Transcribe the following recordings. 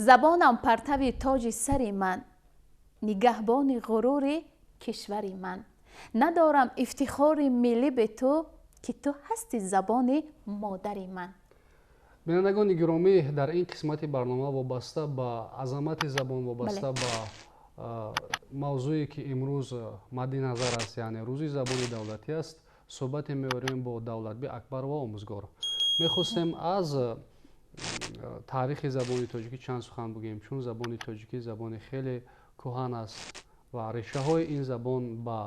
Забонам партави тоҷи сари ман, нигаҳбони ғурури кишвари ман. Надорам ифтихори миллӣ бе ту, ки ту ҳасти забони модари ман. Бинандагони гиромӣ, дар ин қисмати барнома вобаста ба азамати забон, вобаста ба мавзӯе, ки имрӯз мадди назар аст, яъне Рӯзи забони давлатӣ аст, суҳбате меорем бо Давлатби Акбарова, омӯзгор. Мехостем аз таърихи забони тоҷикӣ чанд сухан бигӯем, чун забони тоҷикӣ забони хеле кӯҳан аст ва решаҳои ин забон ба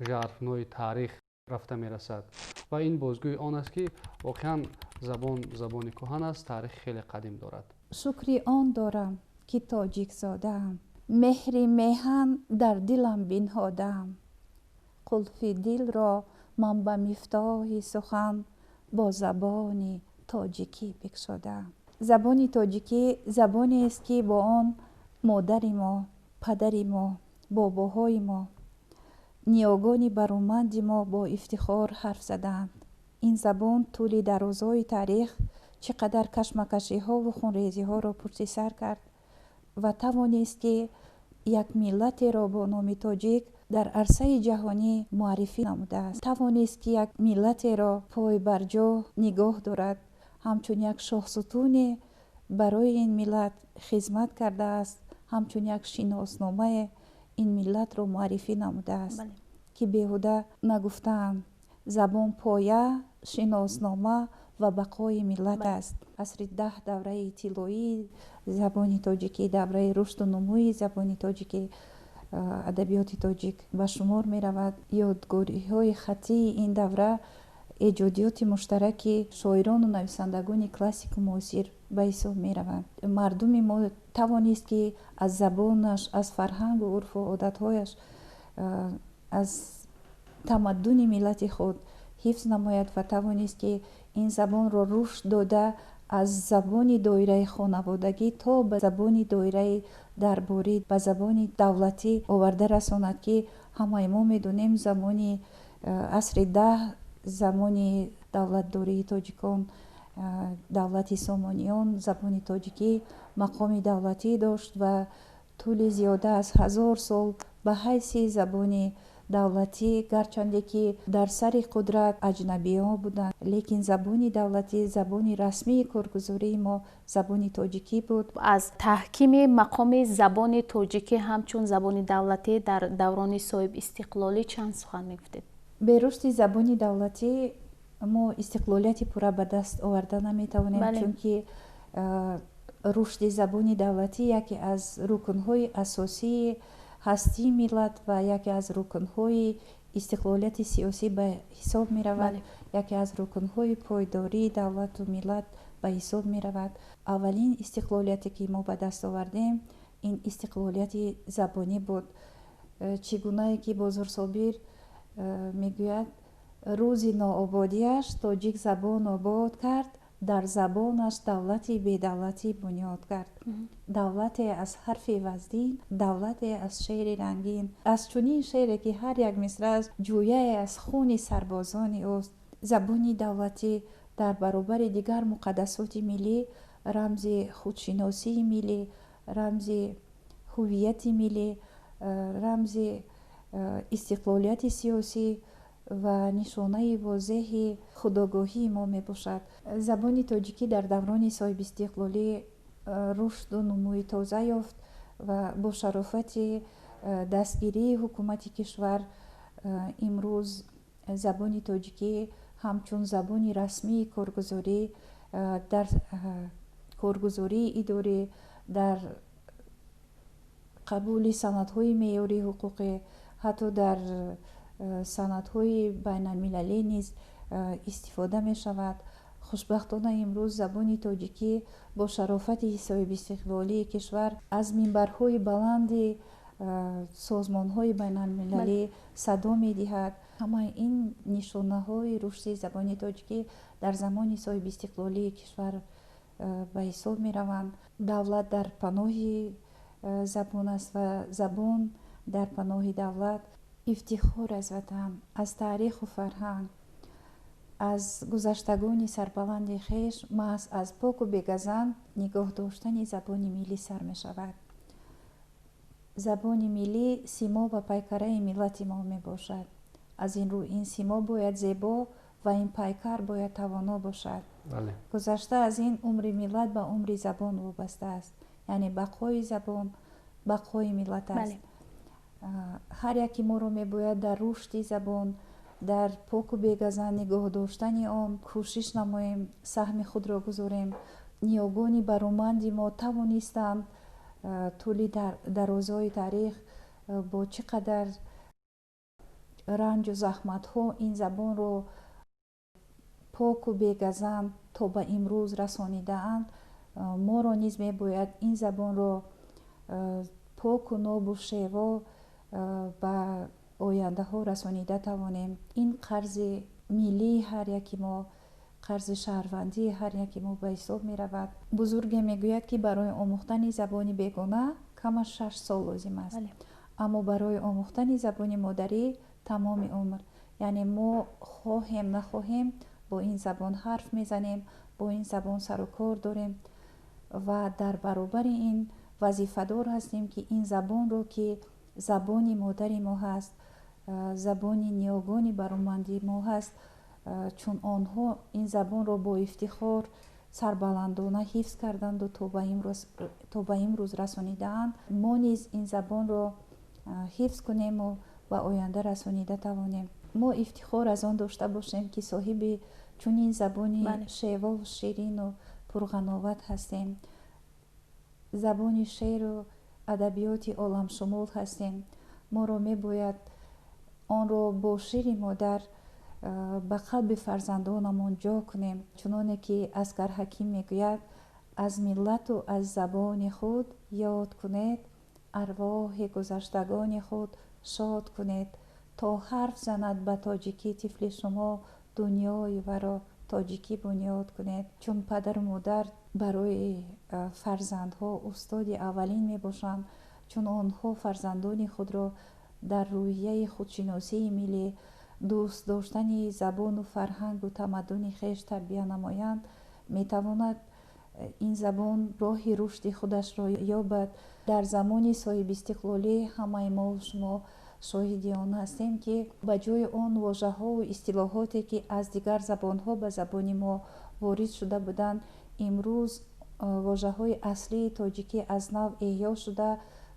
жарфнои таърих рафта мерасад ва ин бозгӯи он аст, ки воқеан забон забони кӯҳан аст, таърихи хеле қадим дорад. Шукри он дорам, ки тоҷикзодаам, меҳри меҳан дар дилам бинҳодаам. Қулфи дилро ман ба мифтоҳи сухан бо забони тоҷикӣ бикушодаам. Забони тоҷикӣ забонест, ки бо он модари мо, падари мо, бобоҳои мо, ниёгони бароманди мо бо ифтихор ҳарф задаанд. Ин забон тӯли дарозои таърих чӣ қадар кашмакашиҳову хунрезиҳоро пушти сар кард ва тавонист, ки як миллатеро бо номи тоҷик дар арсаи ҷаҳонӣ муаррифӣ намудааст, тавонист, ки як миллатеро пойбарҷо нигоҳ дорад, ҳамчун як шоҳсутуне барои ин миллат хизмат кардааст, ҳамчун як шиносномае ин миллатро муаррифӣ намудааст, ки беҳуда нагуфтаанд: забон поя, шиноснома ва бақои миллат аст. Асри 10 давраи тиллоии забони тоҷикӣ, давраи рушду нумӯи забони тоҷикӣ, адабиёти тоҷик ба шумор меравад. Ёдгориҳои хаттии ин давра эҷодиёти муштараки шоирону нависандагони классику муосир ба ҳисоб мераванд. Мардуми мо тавонист, ки аз забонаш, аз фарҳангу урфу одатҳояш, аз тамаддуни миллати худ ҳифз намояд ва тавонист, ки ин забонро рушд дода, аз забони доираи хонаводагӣ то ба забони доираи дарборӣ, ба забони давлатӣ оварда расонад, ки ҳамаи мо медонем, замони асри 10, замони давлатдории тоҷикон, давлати Сомониён, забони тоҷикӣ мақоми давлатӣ дошт ва тӯли зиёда аз 1000 сол ба ҳайси забони давлатӣ, гарчанде ки дар сари қудрат аҷнабиҳо буданд, лекин забони давлатӣ, забони расмии коргузории мо забони тоҷикӣ буд. Аз таҳкими мақоми забони тоҷикӣ ҳамчун забони давлатӣ дар даврони соҳибистиқлолӣ чанд сухан мегуфтед? Бе рушди забони давлатӣ мо истиқлолияти пурра ба даст оварда наметавонем, чунки рушди забони давлатӣ яке аз рукнҳои асосии ҳастии миллат ва яке аз рукнҳои истиқлолияти сиёсӣ ба ҳисоб меравад, яке аз рукнҳои пойдории давлату миллат ба ҳисоб меравад. Аввалин истиқлолияте, ки мо ба даст овардем, ин истиқлолияти забонӣ буд. Чӣ гунае ки Бозорсобир мегӯяд: «Рӯзи ноободиаш тоҷик забон обод кард, дар забонаш давлати бедавлатӣ бунёд кард. Давлате аз ҳарфи вазнин, давлате аз шеъри рангин, аз чунин шеъре, ки ҳар як мисрааш ҷӯяе аз хуни сарбозони ӯст». Забони давлатӣ дар баробари дигар муқаддасоти миллӣ рамзи худшиносии миллӣ, рамзи ҳуввияти миллӣ, рамзи истиқлолияти сиёсӣ ва нишонаи возеҳи худогоҳии мо мебошад. Забони тоҷикӣ дар даврони соҳибистиқлолӣ рушду нумӯи тоза ёфт ва бо шарофати дастгирии ҳукумати кишвар имрӯз забони тоҷикӣ ҳамчун забони расмии коргузорӣ дар коргузории идорӣ, дар қабули санадҳои меъёрии ҳуқуқӣ, ҳатто дар санадҳои байналмилалӣ низ истифода мешавад. Хушбахтона, имрӯз забони тоҷикӣ бо шарофати соҳибистиқлолии кишвар аз минбарҳои баланди созмонҳои байналмилалӣ садо медиҳад. Ҳамаи ин нишонаҳои рушди забони тоҷикӣ дар замони соҳибистиқлолии кишвар ба ҳисоб мераванд. Давлат дар паноҳи забон аст ва забон дар паноҳи давлат. Ифтихор аз ватан, аз таъриху фарҳанг. Аз гузаштагони сарбаланди хеш маҳз аз поку бегазанд нигоҳ доштани забони миллӣ сар мешавад. Забони миллӣ симо ва пайкараи миллати мо мебошад. Аз ин рӯ ин симо бояд зебо ва ин пайкар бояд тавоно бошад. Гузашта аз ин, умри миллат ба умри забон вобаста аст, яъне бақои забон бақои миллат аст. Ҳар яки моро мебояд дар рушди забон, дар поку бегазанд нигоҳ доштани он кӯшиш намоем, саҳми худро гузорем. Ниёгони бароманди мо тавонистанд тӯли дарозои таърих бо чӣ қадар ранҷу заҳматҳо ин забонро поку бегазанд то ба имрӯз расонидаанд. Моро низ мебояд ин забонро поку нобу шево ба ояндаҳо расонида тавонем. Ин қарзи миллии ҳар яки мо, қарзи шаҳрвандии ҳар яки мо ба ҳисоб меравад. Бузурге мегӯяд, ки барои омӯхтани забони бегона камаш 6 сол лозим аст, аммо барои омӯхтани забони модарӣ тамоми умр. Яъне мо хоҳем нахоҳем бо ин забон ҳарф мезанем, бо ин забон сару кор дорем ва дар баробари ин вазифадор ҳастем, ки ин забонро, ки забони модари мо ҳаст, забони ниёгони баромандии мо ҳаст, чун онҳо ин забонро бо ифтихор сарбаландона ҳифз карданду то ба имрӯз расонидаанд, мо низ ин забонро ҳифз кунему ба оянда расонида тавонем. Мо ифтихор аз он дошта бошем, ки соҳиби чунин забони шевову ширину пурғановат ҳастем, забони шеъру адабиёти оламшумул ҳастем. Моро мебояд онро бо шири модар ба қалби фарзандонамон ҷо кунем. Чуноне ки Аскар Ҳаким мегӯяд, аз миллату аз забони худ ёд кунед, арвоҳи гузаштагони худ шод кунед, то ҳарф занад ба тоҷикӣ тифли шумо, дунёи варо тоҷикӣ бунёд кунед. Чун падару модар барои фарзандҳо устоди аввалин мебошанд, чун онҳо фарзандони худро дар рӯҳияи худшиносии миллӣ, дӯст доштани забону фарҳангу тамаддуни хеш тарбия намоянд, метавонад ин забон роҳи рушди худашро ёбад. Дар замони соҳибистиқлолӣ ҳамаи мо шумо шоҳиди он ҳастем, ки ба ҷои он вожаҳову истилоҳоте, ки аз дигар забонҳо ба забони мо ворид шуда буданд, имрӯз вожаҳои аслии тоҷикӣ аз нав эҳё шуда,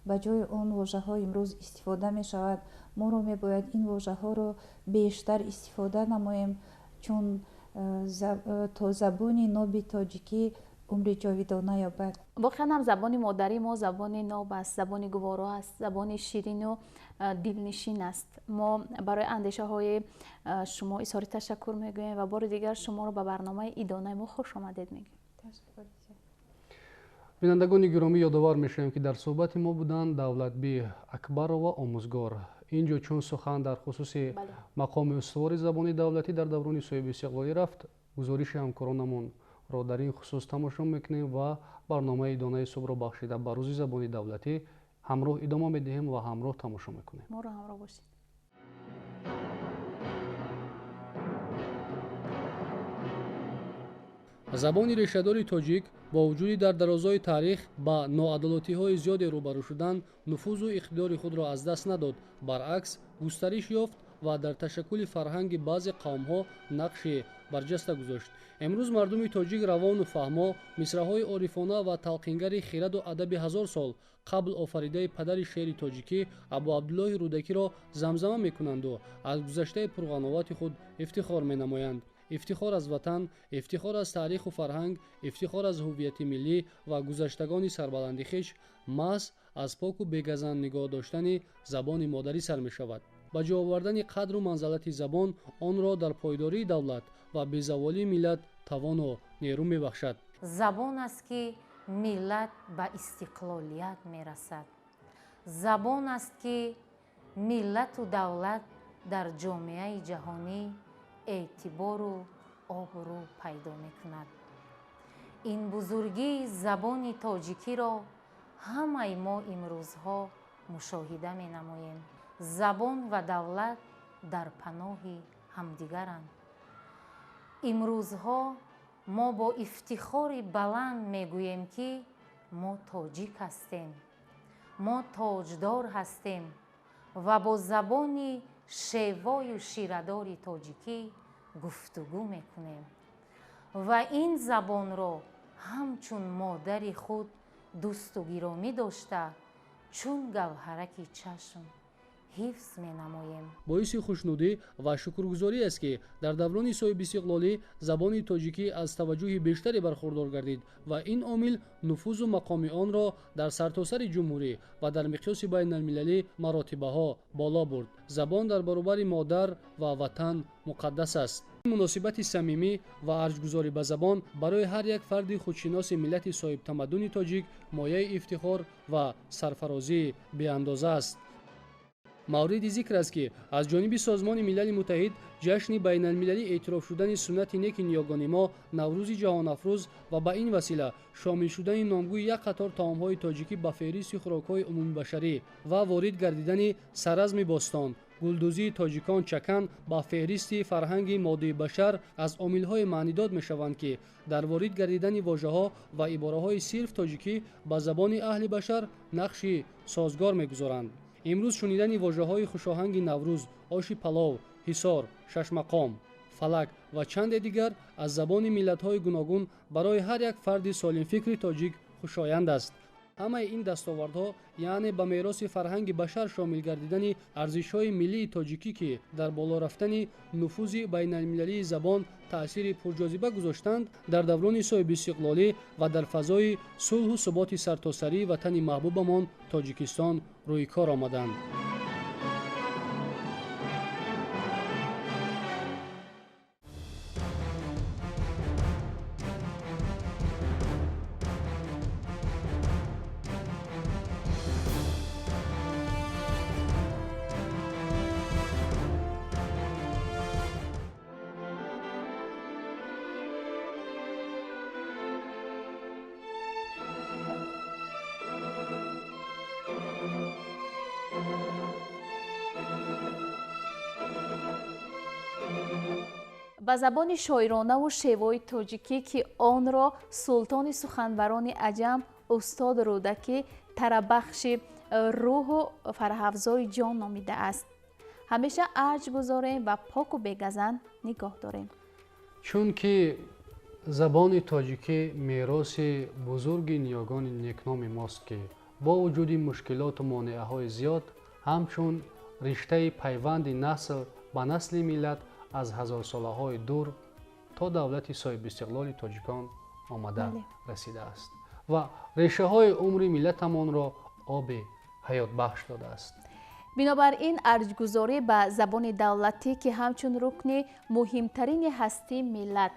ба ҷои он вожаҳо имрӯз истифода мешавад. Моро мебояд ин вожаҳоро бештар истифода намоем, чун то забони ноби тоҷикӣ умри ҷовидона ёбад. Воқеан ҳам забони модарии мо забони ноб аст, забони гуворо аст, забони ширину дилнишин аст. Мо барои андешаҳои шумо изҳори ташаккур мегӯем ва бори дигар шуморо ба барномаи идонаи мо хуш омадед мегӯем. Бинандагони гиромӣ, ёдовар мешавем, ки дар суҳбати мо буданд Давлатбӣ Акбарова, омӯзгор. Ин ҷо чун сухан дар хусуси мақоми устувори забони давлатӣ дар даврони соҳибистиқлолӣ рафт, гузориши ҳамкоронамонро дар ин хусус тамошо мекунем ва барномаи идонаи субҳро бахшида ба рӯзи забони давлатӣ ҳамроҳ идома медиҳем ва ҳамроҳ тамошо мекунем. Моро ҳамроҳ бошед. Забони решадори тоҷик бо вуҷуди дар дарозои таърих ба ноадолатиҳои зиёде рӯбарӯ шудан, нуфузу иқтидори худро аз даст надод, баръакс густариш ёфт ва дар ташаккули фарҳанги баъзе қавмҳо нақши барҷаста гузошт. Имрӯз мардуми тоҷик равону фаҳмо, мисраҳои орифона ва талқингари хираду адаби 1000 сол қабл офаридаи падари шеъри тоҷикӣ Абуабдуллоҳи Рӯдакиро замзама мекунанду аз гузаштаи пурғановати худ ифтихор менамоянд. Ифтихор аз ватан, ифтихор аз таъриху фарҳанг, ифтихор аз ҳуввияти миллӣ ва гузаштагони сарбаланди хеш маҳз аз поку бегазанд нигоҳ доштани забони модарӣ сар мешавад. Ба ҷо овардани қадру манзалати забон онро дар пойдории давлат ва безаволии миллат тавону нерӯ мебахшад. Забон аст, ки миллат ба истиқлолият мерасад. Забон аст, ки миллату давлат дар ҷомеаи ҷаҳонӣ эътибору обрӯ пайдо мекунад. Ин бузургии забони тоҷикиро ҳамаи мо имрӯзҳо мушоҳида менамоем. Забон ва давлат дар паноҳи ҳамдигаранд. Имрӯзҳо мо бо ифтихори баланд мегӯем, ки мо тоҷик ҳастем, мо тоҷдор ҳастем ва бо забони шевою ширадори тоҷикӣ гуфтугӯ мекунем ва ин забонро ҳамчун модари худ дӯсту гиромӣ дошта, чун гавҳараки чашм ҳифз менамоем. Боиси хушнудӣ ва шукргузорӣ аст, ки дар даврони соҳибистиқлолӣ забони тоҷикӣ аз таваҷҷӯҳи бештаре бархурдор гардид ва ин омил нуфузу мақоми онро дар сартосари ҷумҳурӣ ва дар миқёси байналмилалӣ маротибаҳо боло бурд. Забон дар баробари модар ва ватан муқаддас аст. Муносибати самимӣ ва арҷгузорӣ ба забон барои ҳар як фарди худшиноси миллати соҳибтамаддуни тоҷик мояи ифтихор ва сарфарозии беандоза аст. Мавриди зикр аст, ки аз ҷониби Созмони Милали Муттаҳид ҷашни байналмилалӣ эътироф шудани суннати неки ниёгони мо, Наврӯзи ҷаҳонафрӯз, ва ба ин васила шомил шудани номгӯи як қатор таомҳои тоҷикӣ ба феҳристи хӯрокҳои умумибашарӣ ва ворид гардидани саразми бостон, гулдӯзии тоҷикон чакан ба феҳристи фарҳанги моддии башар аз омилҳои маънидод мешаванд, ки дар ворид гардидани вожаҳо ва ибораҳои сирф тоҷикӣ ба забони аҳли башар нақши созгор мегузоранд. Имрӯз шунидани вожаҳои хушоҳанги Наврӯз, оши палов, ҳисор, шашмақом, фалак ва чанде дигар аз забони миллатҳои гуногун барои ҳар як фарди солимфикри тоҷик хушоянд аст. Ҳамаи ин дастовардҳо, яъне ба мероси фарҳанги башар шомил гардидани арзишҳои миллии тоҷикӣ, ки дар боло рафтани нуфузи байналмилалии забон таъсири пурҷозиба гузоштанд, дар даврони соҳибистиқлолӣ ва дар фазои сулҳу суботи сартосарии ватани маҳбубамон Тоҷикистон рӯи кор омаданд. Ба забони шоиронаву шевои тоҷикӣ, ки онро султони суханбарони аҷам устод Рӯдакӣ тарабахши рӯҳу фараҳафзои ҷон номидааст, ҳамеша арҷ гузорем ва поку бегазанд нигоҳ дорем. Чунки забони тоҷикӣ мероси бузурги ниёгони некноми мост, ки бо вуҷуди мушкилоту монеаҳои зиёд ҳамчун риштаи пайванди насл ба насли миллат аз ҳазорсолаҳои дур то давлати соҳибистиқлоли тоҷикон омада расидааст ва решаҳои умри миллатамонро оби ҳаётбахш додааст. Бинобар ин арҷгузорӣ ба забони давлатӣ, ки ҳамчун рукни муҳимтарини ҳастии миллат,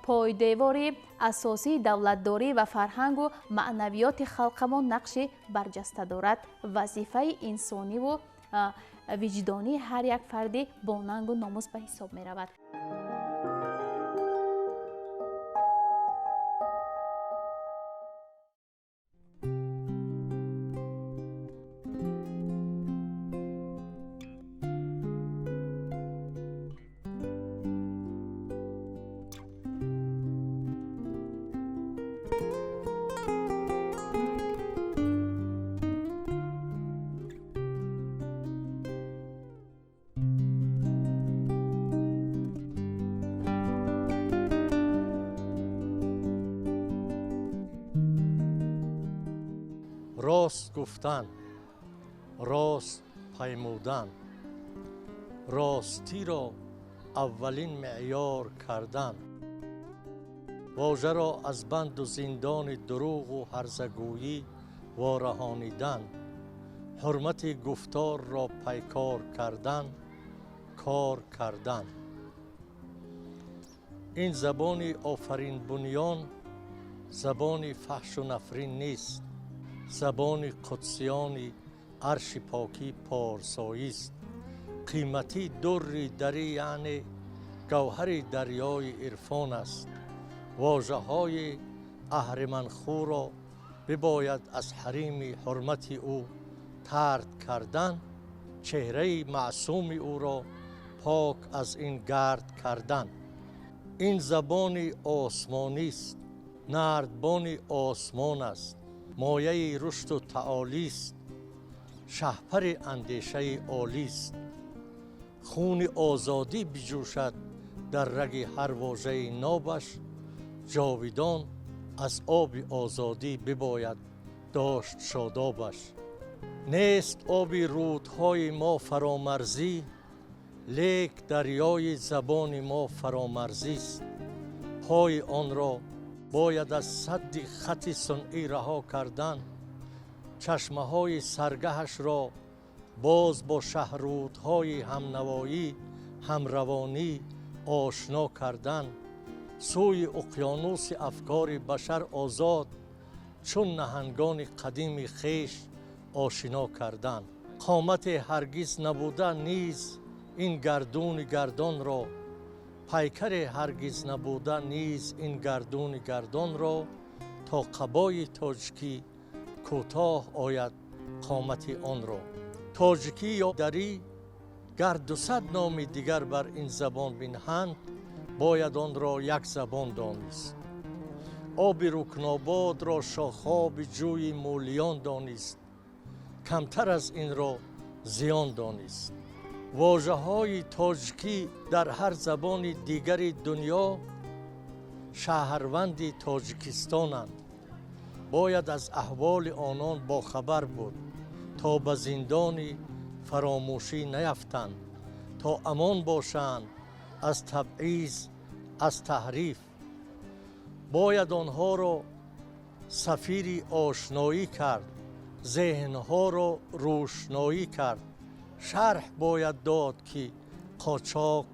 пойдевори асосии давлатдорӣ ва фарҳангу маънавиёти халқамон нақши барҷаста дорад, вазифаи инсониву виҷдонии ҳар як фарди бонангу номус ба ҳисоб меравад. Рост гуфтан, рост паймудан, ростиро аввалин меъёр кардан, вожаро аз банду зиндони дурӯғу ҳарзагӯӣ вораҳонидан, ҳурмати гуфторро пайкор кардан, кор кардан. Ин забони офаринбунён забони фаҳшу нафрин нест, забони қудсиёни арши покӣ порсоист. Қимати дурри дарӣ, яъне гавҳари дарёи ирфон аст. Вожаҳои аҳриманхӯро бибояд аз ҳарими ҳурмати ӯ тард кардан, чеҳраи маъсуми ӯро пок аз ин гард кардан. Ин забони осмонист, нардбони осмон аст, мояи рушду таолист, шаҳпари андешаи олист. Хуни озодӣ биҷӯшад дар раги ҳар вожаи нобаш, ҷовидон аз оби озодӣ бибояд дошт шодобаш. Нест оби рӯдҳои мо фаромарзӣ, лек дарёи забони мо фаромарзист. Пои онро бояд аз садди хати сунъӣ раҳо кардан, чашмаҳои саргаҳашро боз бо шаҳррӯдҳои ҳамнавоӣ, ҳамравонӣ ошно кардан, сӯи уқёнуси афкори башар озод, чун наҳангони қадими хеш ошино кардан. Қомате ҳаргиз набуда низ ин гардуни гардонро, пайкаре ҳаргиз набуда низ ин гардуни гардонро, то қабои тоҷикӣ кӯтоҳ ояд қомати онро. Тоҷикӣ ё дарӣ гар 200 номи дигар бар ин забон бинҳанд, бояд онро як забон донист. Оби рукнободро шохоби ҷӯи мӯлиён донист, камтар аз инро зиён донист. Вожаҳои тоҷикӣ дар ҳар забони дигари дунё шаҳрванди Тоҷикистонанд. Бояд аз аҳволи онон бохабар буд, то ба зиндони фаромӯшӣ наяфтанд, то амон бошанд аз табъиз, аз таҳриф. Бояд онҳоро сафири ошноӣ кард, зеҳнҳоро рӯшноӣ кард. Шарҳ бояд дод, ки қочоқ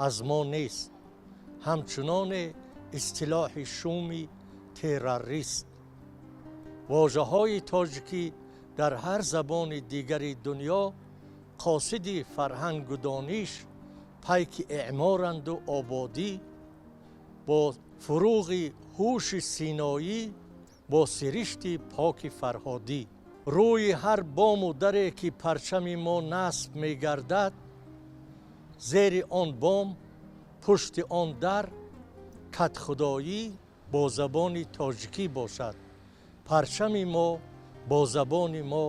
аз мо нест, ҳамчуноне истилоҳи шуми террорист. Вожаҳои тоҷикӣ дар ҳар забони дигари дунё қосиди фарҳангу дониш, пайки эъморанду ободӣ, бо фуруғи ҳуши синоӣ, бо сиришти поки фарҳодӣ. Рӯи ҳар бому даре ки парчами мо насб мегардад, зери он бом, пушти он дар кадхудоӣ бо забони тоҷикӣ бошад. Парчами мо бо забони мо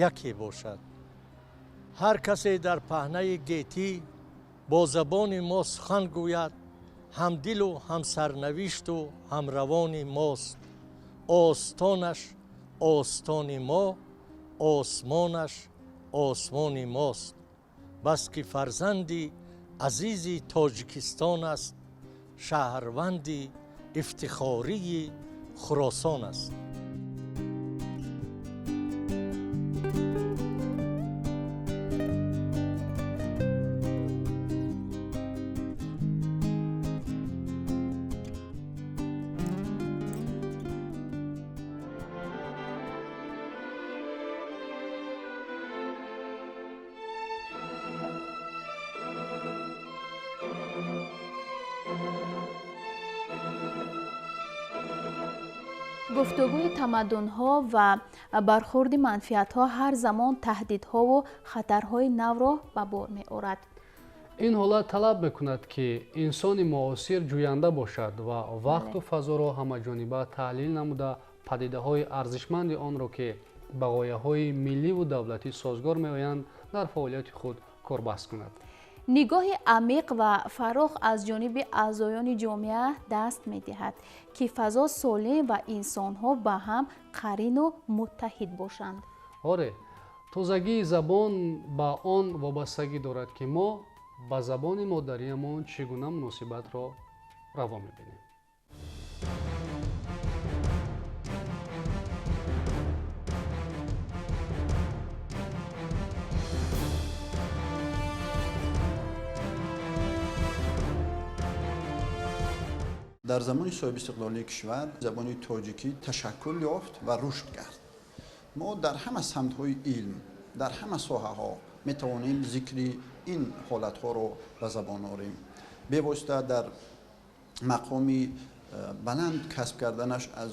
яке бошад. Ҳар касе дар паҳнаи гетӣ бо забони мо сухан гӯяд, ҳамдилу ҳамсарнавишту ҳамравони мост. Остонаш остони мо, осмонаш осмони мост. Бас ки фарзанди азизи Тоҷикистон аст, шаҳрванди ифтихории Хуросон аст. Гуфтугӯи тамаддунҳо ва бархӯрди манфиатҳо ҳар замон таҳдидҳову хатарҳои навро ба бор меорад. Ин ҳолат талаб мекунад, ки инсони муосир ҷӯянда бошад ва вақту фазоро ҳамаҷониба таҳлил намуда, падидаҳои арзишманди онро, ки ба ғояҳои милливу давлатӣ созгор меоянд, дар фаъолияти худ корбаст кунад. Нигоҳи амиқ ва фарох аз ҷониби аъзоёни ҷомеа даст медиҳад, ки фазо солим ва инсонҳо ба ҳам қарину муттаҳид бошанд. Оре, тозагии забон ба он вобастагӣ дорад, ки мо ба забони модариямон чӣ гуна муносибатро раво мебинем. Дар замони соҳибистиқлолии кишвар забони тоҷикӣ ташаккул ёфт ва рушд кард. Мо дар ҳама самтҳои илм, дар ҳама соҳаҳо метавонем зикри ин ҳолатҳоро ба забон орем. Бевосита дар мақоми баланд касб карданаш аз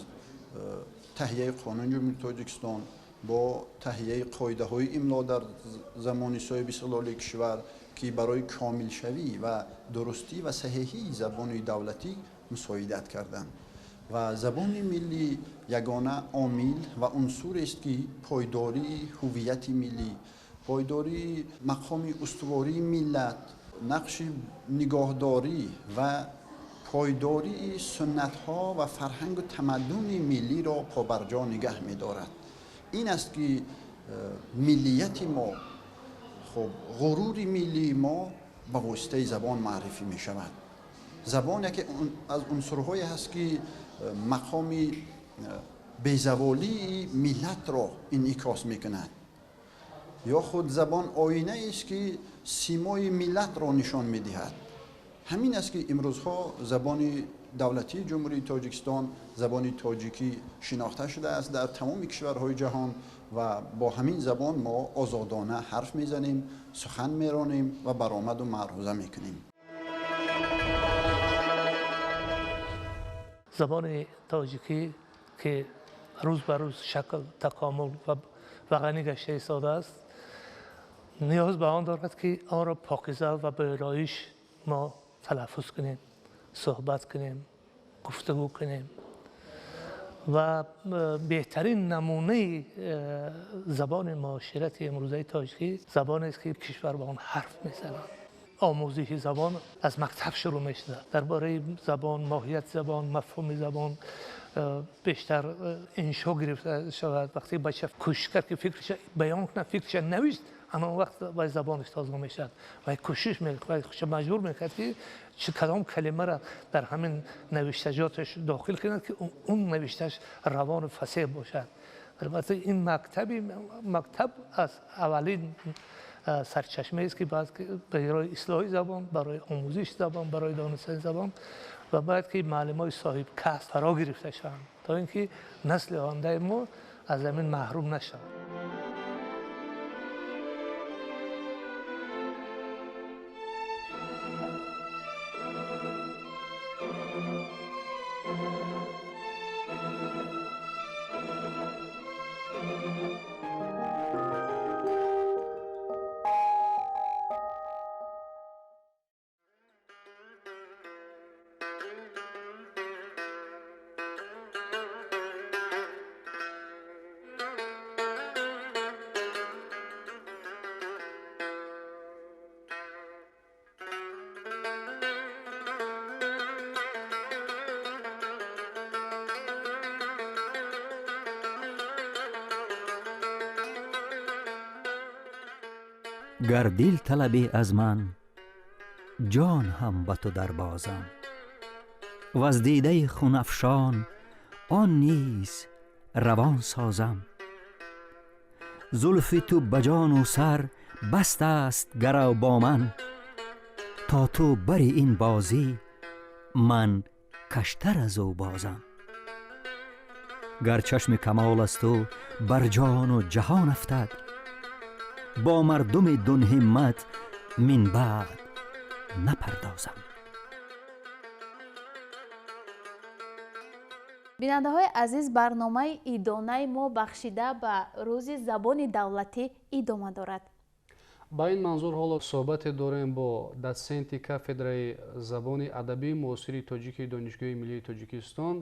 таҳияи қонуни Ҷумҳурии Тоҷикистон, Бо таҳияи қоидаҳои имло дар замони соҳибистиқлолии кишвар, ки барои комилшавӣ ва дурустӣ ва саҳеҳии забони давлатӣ мусоидат карданд. Ва забони миллӣ ягона омил ва унсурест, ки пойдории ҳуввияти миллӣ, пойдории мақоми устувории миллат, нақши нигоҳдорӣ ва пойдории суннатҳо ва фарҳангу тамаддуни миллиро побарҷо нигаҳ медорад. Ин аст, ки миллияти мо, хуб, ғурури миллии мо ба воситаи забон маърифӣ мешавад. Забон яке аз унсурҳое ҳаст, ки мақоми безаволии миллатро инъикос мекунад. Ё худ забон оинаест, ки симои миллатро нишон медиҳад. Ҳамин аст, ки имрӯзҳо забони давлатии Ҷумҳурии Тоҷикистон, забони тоҷикӣ шинохта шудааст дар тамоми кишварҳои ҷаҳон ва бо ҳамин забон мо озодона ҳарф мезанем, сухан меронем ва баромаду маъруза мекунем. Забони тоҷикӣ, ки рӯз ба рӯз шакл, такомул ва ғанӣ гашта истодааст, ниёз ба он дорад, ки онро покиза ва ба ороиш мо талаффуз кунем, суҳбат кунем, гуфтугӯ кунем. Ва беҳтарин намунаи забони муоширати имрӯзаи тоҷикӣ забонест, ки кишвар ба он ҳарф мезанад. Омӯзиши забон аз мактаб шурӯъ мешавад. Дар бораи забон, моҳияти забон, мафҳуми забон бештар иншо гирифта шавад. Вақте бача кӯшиш кард, ки фикраша баён кунад, фикраша навишт, ана он вақт вай забонаш тоза мешавад. Вай кӯшиш мекунад, вай худша маҷбур мекунад, ки чӣ кадом калимаро дар ҳамин навиштаҷоташ дохил кунад, ки он навишташ равону фасеҳ бошад. Албатта, ин мактаб аз аввалин сарчашмаест, ки барои ислоҳи забон, барои омӯзиши забон, барои донистани забон, ва бояд ки муаллимони соҳибкасб фаро гирифта шаванд, то ин ки насли ояндаи мо аз замин маҳрум нашавад. Гар дил талабӣ аз ман, ҷон ҳам ба ту дарбозам, ваз дидаи хунафшон он низ равон созам. Зулфи ту ба ҷону сар баст аст гарав бо ман, то ту бари ин бозӣ ман каштар аз ӯ бозам. Гар чашми камол аз ту бар ҷону ҷаҳон афтад, бо мардуми дунҳиммат мин баъд напардозам. Бинандаҳои азиз, барномаи идонаи мо бахшида ба Рӯзи забони давлатӣ идома дорад. Ба ин манзур ҳоло суҳбате дорем бо дотсенти кафедраи забони адабии муосири тоҷики Донишгоҳи миллии Тоҷикистон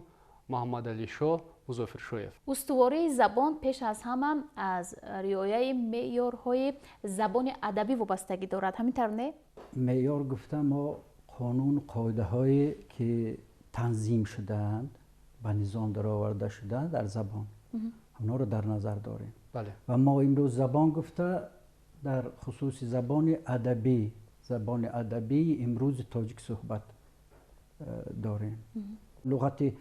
Муҳаммадалишоҳ Музофиршоев. Устувории забон пеш аз ҳама аз риояи меъёрҳои забони адабӣ вобастагӣ дорад. Ҳамин тавр, не? Меъёр гуфта мо қонун, қоидаҳое, ки танзим шудаанд, ба низом дароварда шудаанд дар забон, онҳоро дар назар дорем. Ва мо имрӯз забон гуфта дар хусуси забони адабӣ, забони адабии имрӯзи тоҷик суҳбат дорем. Луғати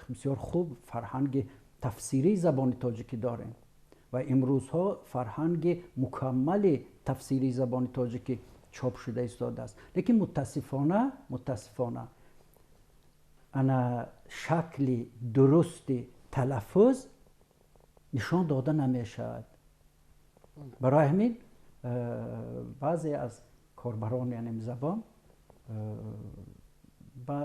бисёр хуб, фарҳанги тафсирии забони тоҷикӣ дорем ва имрӯзҳо фарҳанги мукаммали тафсирии забони тоҷикӣ чоп шуда истодааст. Лекин мутаассифона ана шакли дурусти талаффуз нишон дода намешавад. Барои ҳамин баъзе аз корбарони ҳамин забон ба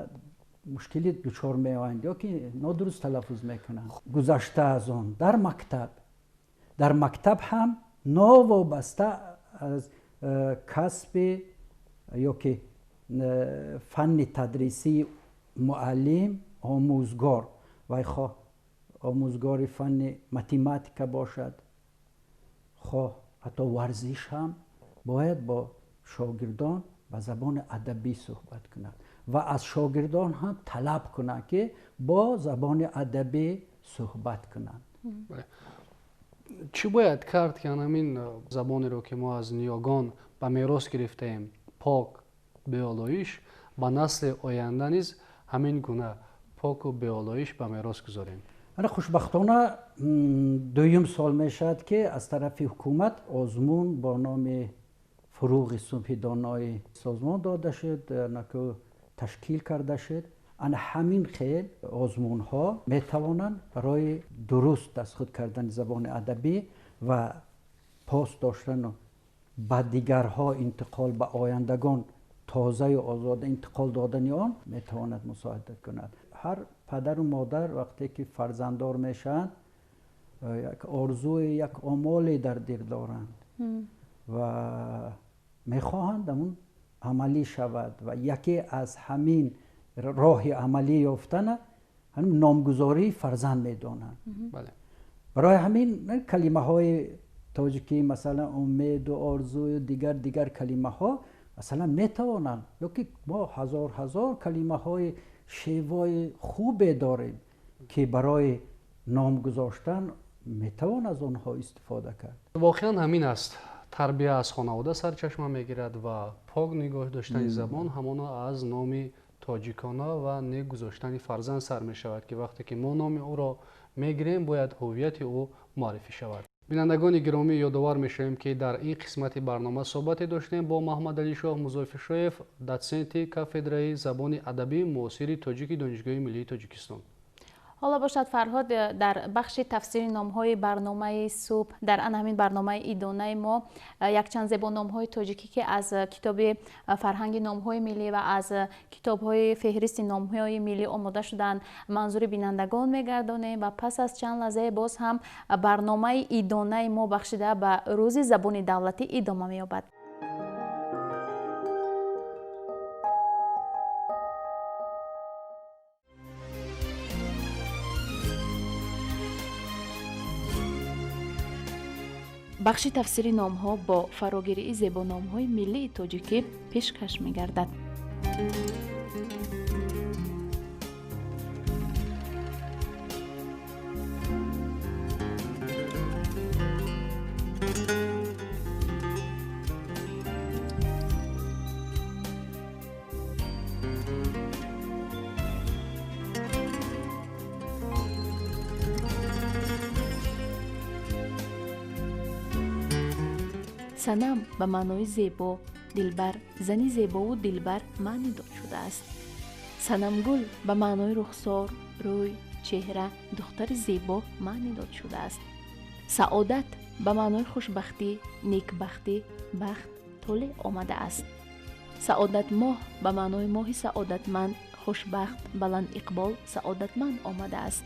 мушкилӣ дучор меоянд ё ки нодуруст талаффуз мекунанд. Гузашта аз он, дар мактаб Дар мактаб ҳам новобаста аз касби ё ки фанни тадрисии муаллим, омӯзгор, вай хоҳ омӯзгори фанни математика бошад, хоҳ ҳатто варзиш ҳам, бояд бо шогирдон ба забони адабӣ суҳбат кунад ва аз шогирдон ҳам талаб кунад, ки бо забони адабӣ суҳбат кунанд. Чӣ бояд кард, ки ҳамин забонеро, ки мо аз ниёгон ба мерос гирифтаем, пок, беолоиш, ба насли оянда низ ҳамин гуна поку беолоиш ба мерос гузорем? Ана хушбахтона дуюм сол мешавад, ки аз тарафи ҳукумат озмун бо номи «Фуруғи субҳи доноӣ» созмон дода шуд, ташкил карда шуд. Ана ҳамин хел озмунҳо метавонанд барои дуруст аз худ кардани забони адабӣ ва пос доштану ба дигарҳо интиқол, ба ояндагон тозаю озода интиқол додани он метавонад мусоидат кунад. Ҳар падару модар вақте ки фарзанддор мешаванд, як орзуи, як омоле дар дил доранд ва мехоҳанд ҳамун амалӣ шавад, ва яке аз ҳамин роҳи амалӣ ёфтана ҳамин номгузории фарзанд медонанд. Барои ҳамин калимаҳои тоҷикӣ, масалан, умеду орзую дигар дигар калимаҳо, масалан, метавонанд, ё ки мо ҳазор ҳазор калимаҳои шевои хубе дорем, ки барои ном гузоштан метавон аз онҳо истифода кард. Воқеан ҳамин аст. Тарбия аз хонавода сарчашма мегирад ва пок нигоҳ доштани забон ҳамоно аз номи тоҷикона ва нек гузоштани фарзанд сар мешавад, ки вақте ки мо номи ӯро мегирем, бояд ҳуввияти ӯ муаррифӣ шавад. Бинандагони гиромӣ, ёдовар мешавем, ки дар ин қисмати барнома суҳбате доштем бо Маҳмадалишоҳ Музофиршоев, дотсенти кафедраи забони адабии муосири тоҷики Донишгоҳи миллии Тоҷикистон. Ҳоло бошад, Фарҳод, дар бахши тафсири номҳои барномаи субҳ, дар ана ҳамин барномаи идонаи мо якчанд зебономҳои тоҷикӣ, ки аз китоби фарҳанги номҳои миллӣ ва аз китобҳои феҳристи номҳои миллӣ омода шуданд, манзури бинандагон мегардонем ва пас аз чанд лаҳзае боз ҳам барномаи идонаи мо, бахшида ба Рӯзи забони давлатӣ, идома меёбад. Бахши тафсири номҳо бо фарогирии зебономҳои миллии тоҷикӣ пешкаш мегардад. Санам ба маънои зебо, дилбар, зани зебову дилбар маъни дод шудааст. Санамгул ба маънои рухсор, рӯй, чеҳра, духтари зебо маъни дод шудааст. Саодат ба маънои хушбахтӣ, некбахтӣ, бахт, толеъ омадааст. Саодатмоҳ ба маънои моҳи саодатманд, хушбахт, баландиқбол, саодатманд омадааст.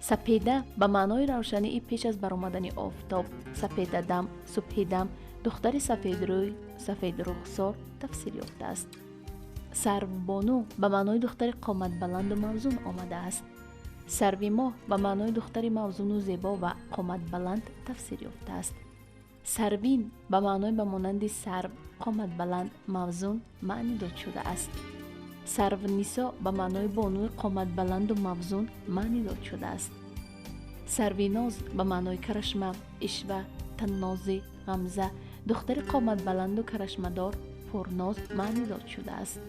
Сапеда ба маънои равшании пеш аз баромадани офтоб, сапедадам, субҳидам, духтари сафедрӯй, сафедрухсор тафсир ёфтааст. Сарвбону ба маънои духтари қоматбаланду мавзун омадааст. Сарвимоҳ ба маънои духтари мавзуну зебо ва қоматбаланд тафсир ёфтааст. Сарвин ба маънои ба монанди сарв, қоматбаланд, мавзун маъни дод шудааст. Сарвнисо ба маънои бонуи қоматбаланду мавзун маъни дод шудааст. Сарвиноз ба маънои карашма, ишва, таннозӣ, ғамза, духтари қоматбаланду карашмадор, пурноз маъни дод шудааст.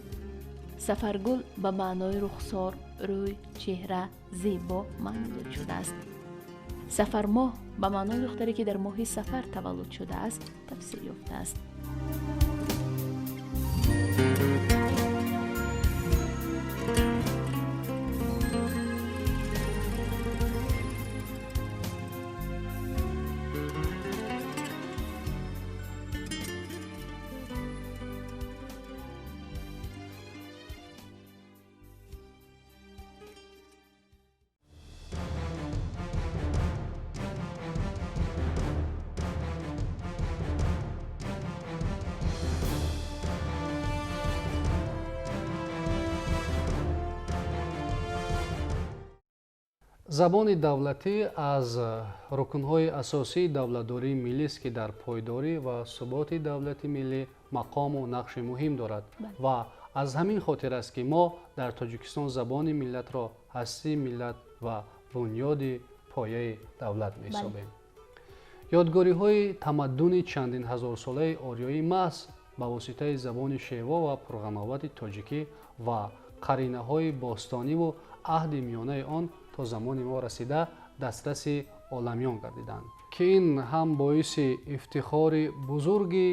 Сафаргул ба маънои рухсор, рӯй, чеҳра, зебо маъни дод шудааст. Сафармоҳ ба маънои духтаре, ки дар моҳи сафар таваллуд шудааст, тафсир ёфтааст. Забони давлатӣ аз рукнҳои асосии давлатдории миллист, ки дар пойдорӣ ва суботи давлати миллӣ мақому нақши муҳим дорад ва аз ҳамин хотир аст, ки мо дар Тоҷикистон забони миллатро ҳастии миллат ва бунёди пояи давлат меҳисобем. Ёдгориҳои тамаддуни чандин ҳазорсолаи ориёӣ маҳз ба воситаи забони шево ва пурғановати тоҷикӣ ва қаринаҳои бостониву аҳди миёнаи он то замони мо расида дастраси оламиён гардиданд, ки ин ҳам боиси ифтихори бузурги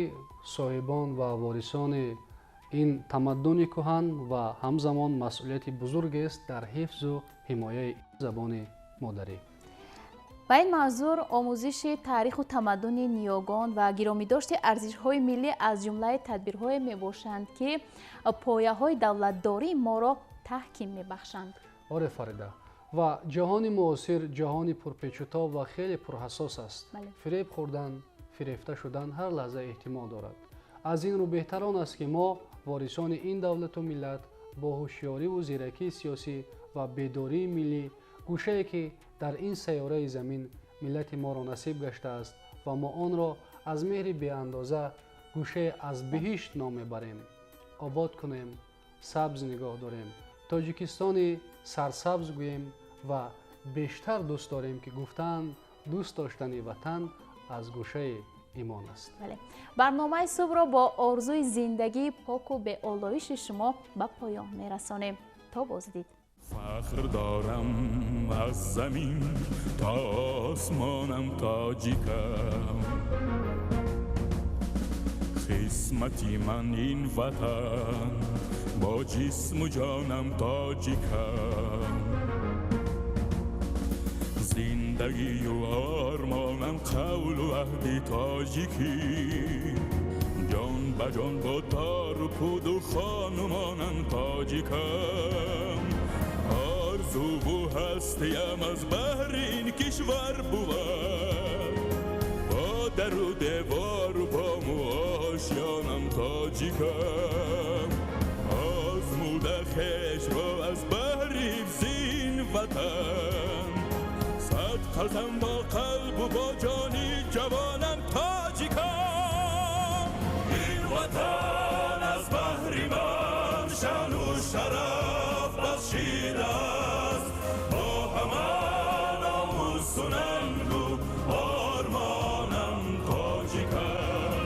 соҳибон ва ворисони ин тамаддуни кӯҳан ва ҳамзамон масъулияти бузургест дар ҳифзу ҳимояи забони модарӣ. Ба ин манзур омӯзиши таъриху тамаддуни ниёгон ва гиромидошти арзишҳои миллӣ аз ҷумлаи тадбирҳое мебошанд, ки пояҳои давлатдории моро таҳким мебахшанд. Оре, Фарида, ва ҷаҳони муосир ҷаҳони пурпечутоб ва хеле пурҳассос аст. Фиреб хӯрдан, фирефта шудан ҳар лаҳза эҳтимол дорад. Аз ин рӯ беҳтар он аст, ки мо ворисони ин давлату миллат бо ҳушёриву зиракии сиёсӣ ва бедории миллӣ гӯшае, ки дар ин сайёраи замин миллати моро насиб гаштааст ва мо онро аз меҳри беандоза гӯшае аз биҳишт ном мебарем, обод кунем, сабз нигоҳ дорем, Тоҷикистони сарсабз гӯем ва бештар дӯст дорем, ки гуфтаанд, дӯст доштани ватан аз гӯшаи имон аст. Барномаи субҳро бо орзуи зиндагии поку беолоиши шумо ба поён мерасонем. То боздид. Фахр дорам аз замин то осмонам тоҷикам, қисмати ман ин ватан, бо ҷисму ҷонам тоҷикам, зиндагию ормонам қавлу аҳди тоҷикӣ, ҷон ба ҷон бо тору пуду хонумонам тоҷикам, орзуву ҳастиям аз баҳри ин кишвар бувад, бо дару девору бому ошёнам тоҷикам, озмуда хешро аз баҳри ҳифзи ин ватан, сад қасам бо қалбу бо ҷони ҷавонам тоҷикам. Ин ватан аз баҳри ман шаъну шараф бахшидааст, бо ҳама номусу нангу ормонам тоҷикам.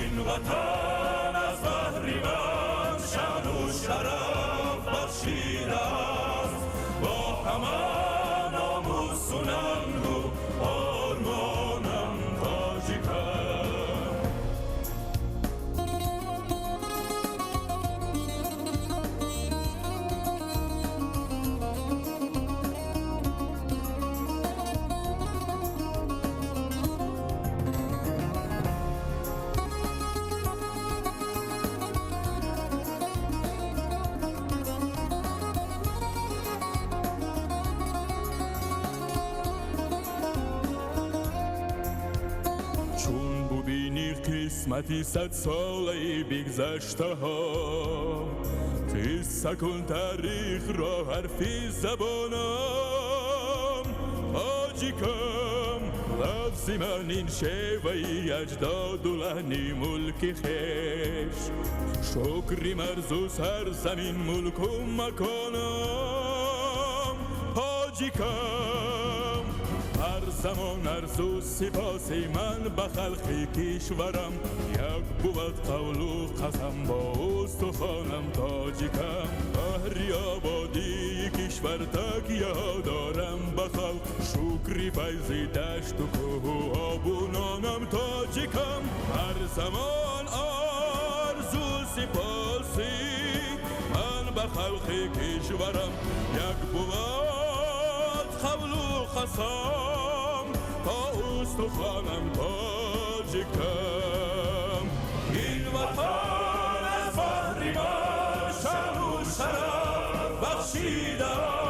Ин ватан аз баҳри ман шаъну шараф бахшидааст, бо ҳама номусу нангу ормонам тоҷикам. Чун бубинӣ қисмати садсолаи бигзаштаҳо, қисса кун таърихро ҳарфи забонам тоҷикам, лафзи ман ин шеваи аҷдоду лаҳни мулки хеш, шукри марзу сарзамин мулку маконам тоҷикам. Ҳар замон арзу сипоси ман ба халқи кишварам, як бувад қавлу қасам бо устухонам тоҷикам, баҳри ободии кишвар такяҳо дорам ба халқ, шукри файзи дашту кӯҳу обу нонам тоҷикам. Ҳар замон орзу сипоси Сипоси ман ба халқи кишварам, як бувад қавлу қасам, то устухонам тоҷикам. Ин ватан аз баҳри ман шаъну шараф бахшида.